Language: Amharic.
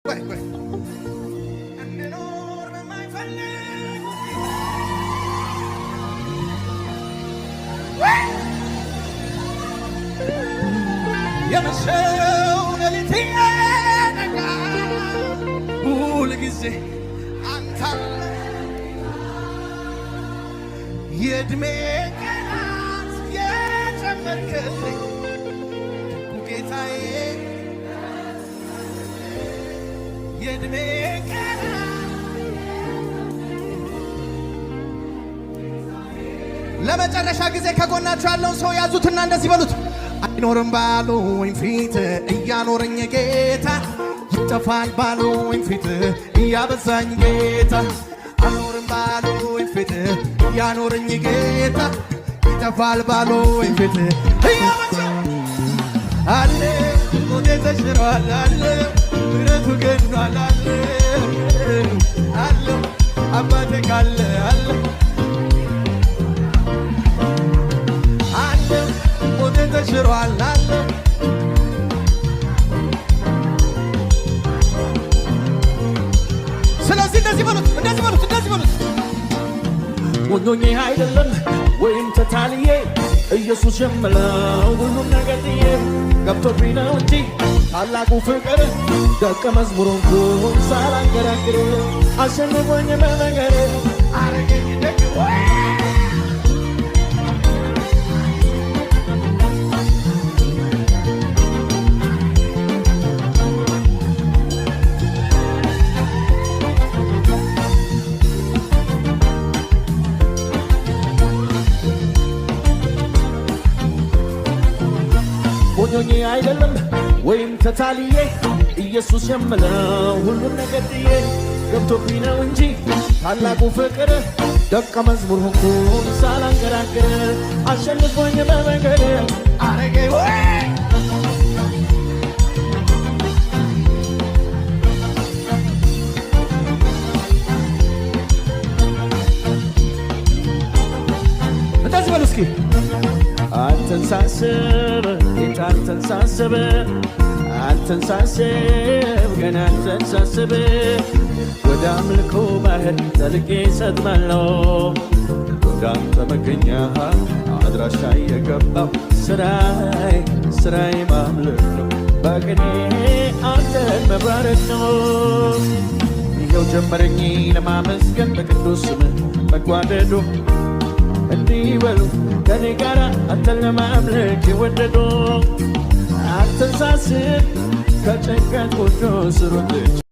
ቆይ ቆይ፣ እንድኖር በማይፈልጉ የመሸው ሌሊት እየነጋ ሁል ጊዜ አንተ አለ። የዕድሜ ቀናት የጨመርክልኝ ደጉ ጌታዬ፣ የዕድሜ ቀናት። ለመጨረሻ ጊዜ ከጎናቸው ያለውን ሰው ያዙትና እንደዚህ በሉት። አይኖርም ባሉኝ ፊት እያኖረኝ ጌታ፣ ይጠፋል ባሉኝ ፊት እያበዛኝ ጌታ። አልኖርም ባሉኝ ፊት እያኖረኝ ጌታ፣ ይጠፋል ባሉኝ ፊት እያበዛኝ አለ። ሞቴ ተሽሯል አለ፣ ምሕረቱ ገኗል አለ፣ አለ አባቴ ካለ አለ፣ አለ ሞቴ ተሽሯል አለ። ስለዚህ እንደዚህ በሉት፣ እንደዚህ በሉት፣ እንደዚህ በሉት። ሞኞኜ አይደለም ወይም ተታልዬ ኢየሱስ የምለው ሁሉም ነገር ጥዬ፣ ገብቶብኝ ነው እንጂ ታላቁ ፍቅር፣ ደቀ መዝሙር ሆንኩኝ ሳላንገራግር፣ አሸንፎኝ በነገር አረገኝ ደግሞ። ሞኞኜ አይደለም ወይም ተታልዬ ኢየሱስ የምለው ሁሉም ነገር ጥዬ፣ ገብቶብኝ ነው እንጂ ታላቁ ፍቅር፣ ደቀ መዝሙር ሆንኩኝ ሳላንገራግር፣ አሸንፎኝ በመንገድ አረገኝ ወይ። እንደዚህ በሉ እስኪ። አንተን ሳስብ ጌታ፣ አንተን ሳስብ፣ አንተን ሳስብ፣ ገና አንተን ሳስብ ወደ አምልኮ ባህር ጠልቄ ሰጥማለሁ። ወደ አንተ መገኛ አድራሻ እየገባው ስራዬ ስራዬ ማምለክ ነው፣ በቅኔ አንተን መባረክ ነው። ይኸው ጀመረኝ ለማመስገን በቅዱስ ስምህ መጓደዱ። እንዲህ በሉ ከኔ ጋር አንተን ለማምለክ የወደዱ። አንተን ሳስብ ከጭንቀት ጎጆ ስር ወጥቼ